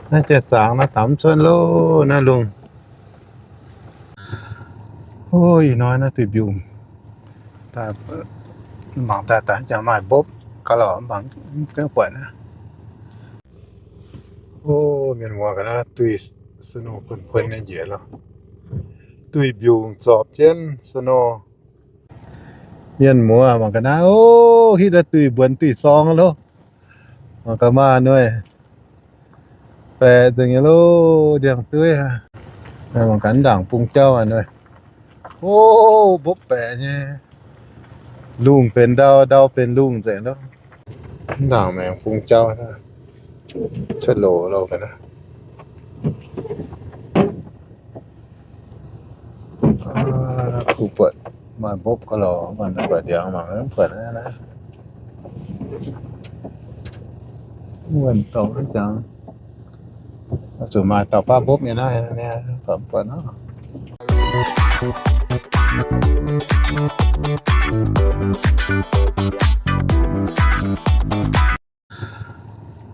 Naaiv jai-zaangx naaiv daux mv cuotv loh, naaiv lungh. O, ih hnoi naaiv duih mbiungc, mangc daaih daaih jangx maaih mbopv gauh lorqc, mv baac mv gaengh buatc naaiv. O, mienh muoz ga'naaiv duih snow kuonx-kuonx nyei njiec loh. Duih mbiungc zorpc jienv snow. Mienh muoz mangc ga'naaiv, o, hitv naaiv duih mbuonx duih sorng loh. Mangc gaax maah, noic baeqc nzengc nyei loh, ndiangx-dueiv. Mangc gaax ndaangc bung jauv aqv, noic. O, mbopv baeqc nyei. Lungh benx ndau, ndau benx lungh nzengc loh. Ndaangc maengx bung jauv cuotv loz loh ga'naaiv. Kuh buatc maaih mbopv gauh lorqc, mv baac ndiangx mangc mv buatc naaiv. Wuonh dorngx jangx, zuqc maaih dauh baav mbopv nyei naaiv, mv baac mv buatc nor.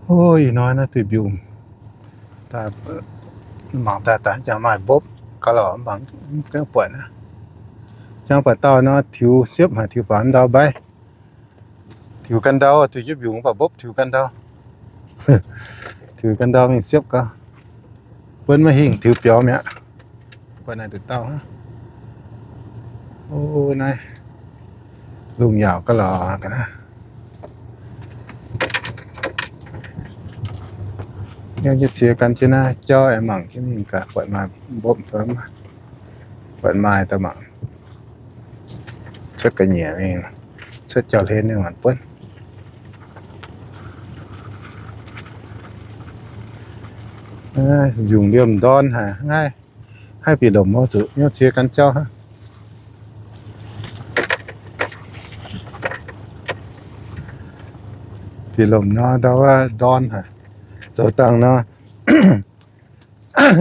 O, ih hnoi naaiv duih mbiungc, mangc daaih daaih jangx maaih mbopv gauh lorqc, mv baac mv gaengh buatc naaiv. Jangx buatc dauh nor tiux siepv haic, tiux faaux ndau mbaiv. Tiux ganh ndau, duih jienv mbiungc mv baac mbopv tiux ganh ndau. Tiux ganh ndau mingh siepv gau. Buonv maiv hingh tiux biaux mi'aqv. Buatc naaiv nduqc dauh. O, naaiv lungh yaauc gauh lorqc ga'naaiv. Yie cie gan jienv naaiv jauv aengx mangc jienv mingh gaax, buatc maaih mbopv, buatc maaih daaih mangc. Cuotv ga'nyiec mingh, cuotv jauv-hlen mingh maanc buonv. Yungh liemh ndorn haic, haih bieqc lomc oix zuqc hnyouv cie gan jauv hnangv. Bieqc lomc nor ndau wuov ndorn haic, zoux dangh nor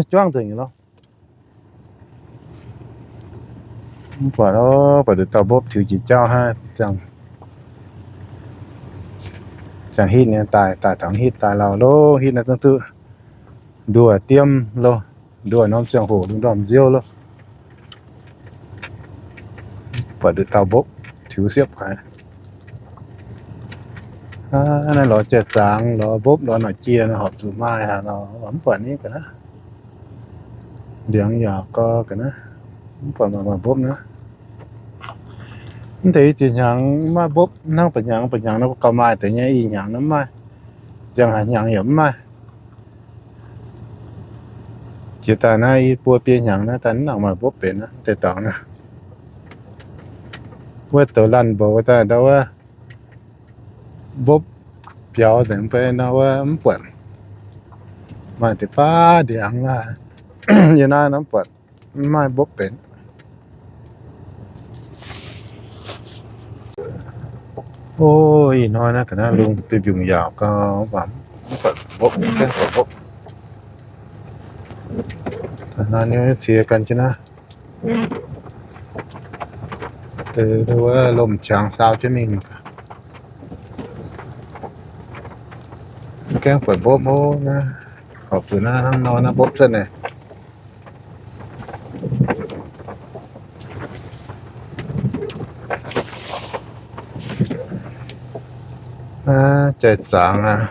juangv nzengc loh. Mv buatc, buatc nduqc dauh mbopv tiux jiex jauv hnangv. Ziangh hitv nyei daaih, daaih taux hitv daaih lauh loh. Hitv naaiv zungv duqv nduoh diemv loh, nduoh norm ziangh hoc lungh ndorm nziouv loh. Buatc nduqc dauh mbopv tiux siepv haic. Naaiv lorz jai-zaangx, lorz mbopv, lorz noic jiex nor horpc zuqc maaih haic lorqc, mv buatc ni ga'naaiv. Ndiangx yaac gau ga'naaiv, mv buatc maaih mbopv naaiv. Mv deix i ziex hnyangx maiv mbopv, hnangv ba'hnyangx, ba'hnyangx nor gauh maaih deix nyei, i hnyangx nor mv maaih. Ndiangx haaix hnyangx yaac mv maaih. Jiex daaih naaiv i buo biei hnyangx naaiv daaih mv nangc maaih mbopv benx naaiv deix dorngx naaiv. Wuov douz laanh mboux daaih ndau wuov mbopv biaux nzengc mv bei nor wuov mv buatc. Maaih deix baav ndiangx yie naaiv nor mv buatc, mv maaih mbopv benx. O, ih hnoi naaiv ga'naaiv lungh duih mbiungc yaauc gau, mv baac mv buatc mbopv, mv gaengh buatc mbopv. Nor niu cie gan jienv naaiv. Wuov lomh qangx saau jienv mingh. Mv gaengh buatc mbopv ov. Horpc zuqc naaiv hnangv nor naaiv mbopv cuotv naaic. Jai-zaangx aqv,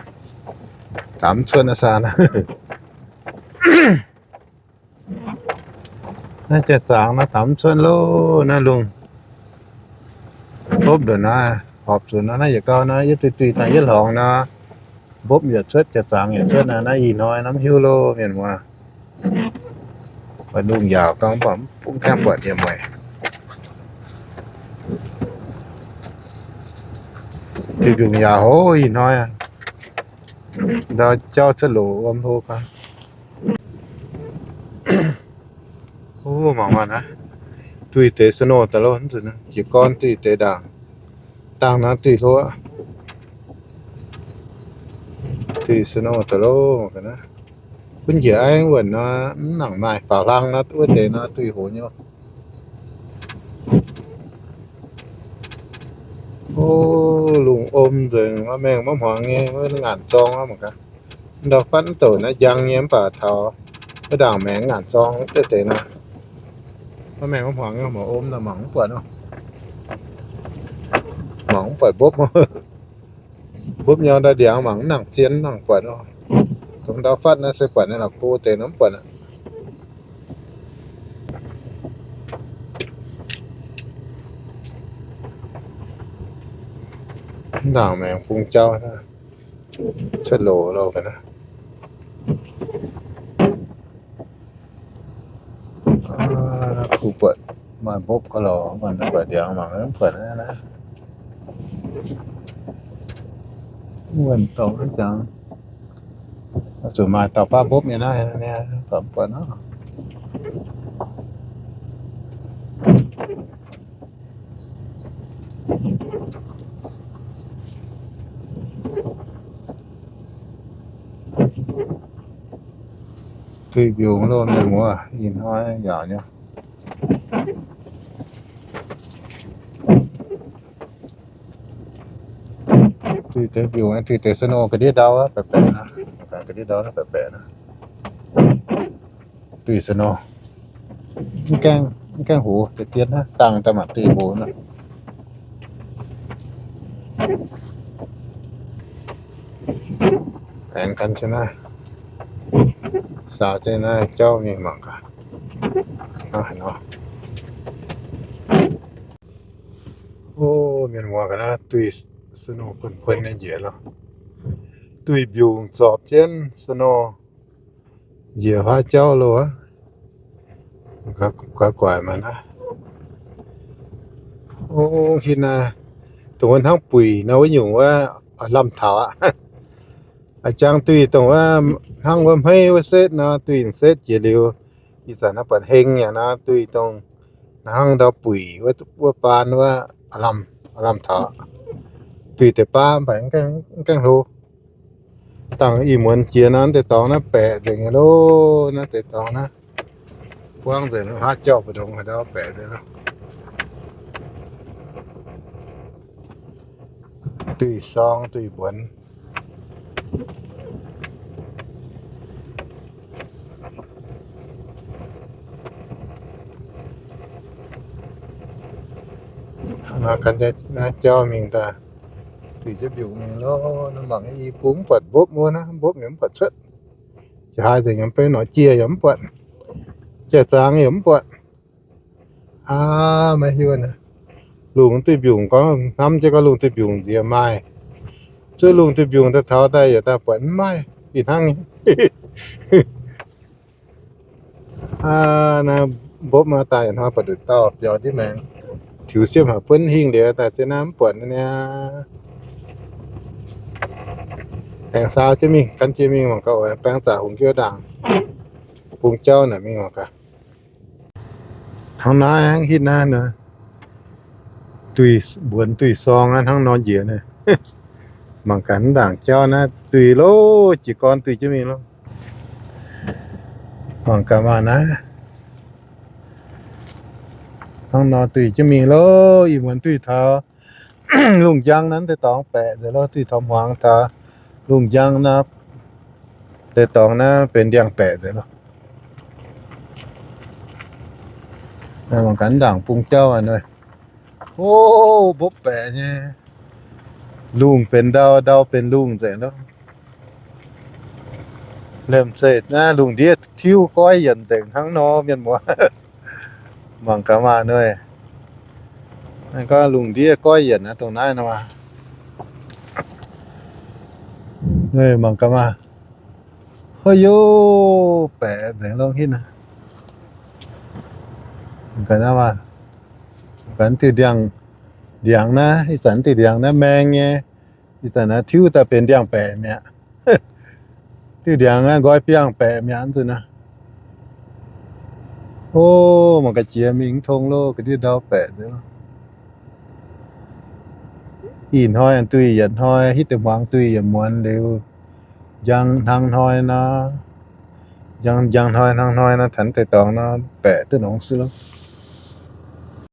daaih mv cuotv naaiv saah. Naaiv jai-zaangx naaiv daaih mv cuotv loh, naaiv lungh. Mbopv ndongc naaiv, horpc zuqc nor naaiv yietc gau nor, yietv duih duih dangh yietv hlorngx nor, mbopv yaac cuotv, jai-zaangx yaac cuotv naaiv. Naaiv ih hnoi naaiv mv hiuv loh mienh muoz. Mv baac lungh yaauc gau, mv baac mv gaengh buatc yiem weic. Duih mbiungc yaauc hov ih hnoi. Ndau jauv cuotv loz wuom hlo gau. O, mangc maah naaiv, duih deix snow daaih loh, jiez gorn duih deix ndaangc. Dangh naaiv duih hlo, duih snow daaih loh. Gunv njiec aengv wuonh nor, mv nangc maaih faaux hlang nor, wuov deix nor duih hoz nyei. O, lungh om nzengc, maiv mengh maiv hmuangx nyei, maiv ngaanc zorng mangc gaax. Ndau fatv mv douc naaiv njang nyei mv baac taux wuov ndaangc maengx ngaanc zorng deix deix nor, mv maengx wuov hmuangx nyei mouc om nor mangc mv buatc nor. Mangc mv buatc mbopv. Mbopv nyei ndau ndiangx mangc mv nangc zien nangc buatc nor. Dongh ndau fatv naaiv se buatc naaiv la'kuv deix nor mv buatc aqv. Ndaangc maengx bung jauv cuotv loz loh ga'naaiv. Kuh buatc maaih mbopv ga'lorqc, maaih ndiangx mangc mv buatc naaiv. Wuonh dorngx jangx, zuqc maaih dauh baav mbopv nyei naaiv, mv buatc nor. Duih mbiungc loh mienh muoz, ih hnoi yaac nyei. Duih deix mbiungc, duih deix snow ga'ndiev ndau baeqc baeqc nor. Ga'ndiev ndau naaiv baeqc baeqc nor. Duih snow. Mv gaengh, mv gaengh hoz, deix dien naaiv dangh daaih mangc duih hoz nor. Aengx gan jienv naaiv, saaux jienv naaiv jauv mingh mangc gaax. Hnangv haaix nor. O, mienh muoz ga'naaiv duih snow kuonx-kuonx nyei njiec loh. Duih mbiungc zorpc jienv snow njiec huaav jauv loh aqv. Guaix guaix maaih naaiv. O, hitv naaiv, dongh wuov hnangv buic nor wuov nyungc wuov, lamh taux aqv. A'jang duih dongh wuov hnangv wuov hmeiv wuov setv nor, duih setv jiex liuz, ih zanc naaiv buatc heng yaac nor, duih dongh hnangv ndau buic wuov baan wuov, lamh taux. Duih deix baav mv baac mv gaengh hlo. Dangh ih muonz jiex nor, naaiv deix dorngx naaiv baeqc nzengc nyei loh, naaiv deix dorngx naaiv. Buangv nzengc, huaav jauv mbu'ndongx haaix dauh baeqc nzengc loh. Duih sorng duih mbuonx. Hnangv nor gan naaiv jauv mingh daaih, duih jienv mbiungc mingh loh. Naaiv mangc i bung mv buatc mbopv wuov naaiv, mbopv yaac mv buatc cuotv. Jiex haaix nzengc yaac mv bei nor, jiex yaac mv buatc, jiex zaangc yaac mv buatc. Aav, maiv hiuv naaiv. Lungh duih mbiungc gorngv hnamv jienv gorngv lungh duih mbiungc nziex maaih. Zuov lungh duih mbiungc daaih taux daaih yaac daaih buatc mv maaih fih hnangv nyei. Aav, naaiv mbopv maiv daaih hnoi buatc nduqc dauh biaux ndiev maengx, tiux siepv haic buonv hingh liuz daaih zien naaiv mv buatc niaa. Aengx saau jienv mingh, gan jienv mingh mangc gaax oc, baeng zaqc hungh jienv ndaangc bung jauv naaic mingh mangc gaax. Hnangv naaiv hnangv hitv naaiv nor, duih mbuonx duih sorng hnangv nor njiec naaiv. Mangc gaax ndaangc jauv naaiv duih loh, jiez gorn duih jienv mingh loh. Mangc gaax maah naaiv. Hnangv nor duih jienv mingh loh, ih muonz duih taux lungh njang naaiv deix dorngx baeqc nzengc loh, duih taux hmuangx taux lungh njang naaiv deix dorngx naaiv benx ndiangx-baeqc nzengc loh. Mangc gaax ndaangc bung jauv aqv. O, mbopv baeqc nyei. Lungh benx ndau, ndau benx lungh nzengc loh. Liemh zeih naaiv lungh ndiev tiuv goiv yienc nzengc hnangv nor, mienh muoz. Mangc gaax maah nuih. Naaiv gorngv lungh ndiev goiv yienc naaiv dongh naaiv nor maah. Nuih mangc gaax maah. Hov, yo, baeqc nzengc longx hitv naaiv. Gaax naaiv maah, gaax diuh ndiangx, ndiangx naaiv, ih zanc diuh ndiangx naaiv maeng nyei. Ih zanc naaiv tiuv daaih benx ndiangx-baeqc mi'aqv. Diuh ndiangx naaiv nqoi biangh-baeqc mi'aqv nzunc naaiv. O, mangc gaax jiex mingh mv tong loh, ga'ndiev ndau baeqc nzengc loh. Ih hnoi duih yietc hnoi, hitv deix hmuangx duih yietc muonz liuz, njang hnangv hnoi nor, njang, njang hnoi hnangv hnoi nor, taux deix dorngx nor, baeqc duqv nongx si loh.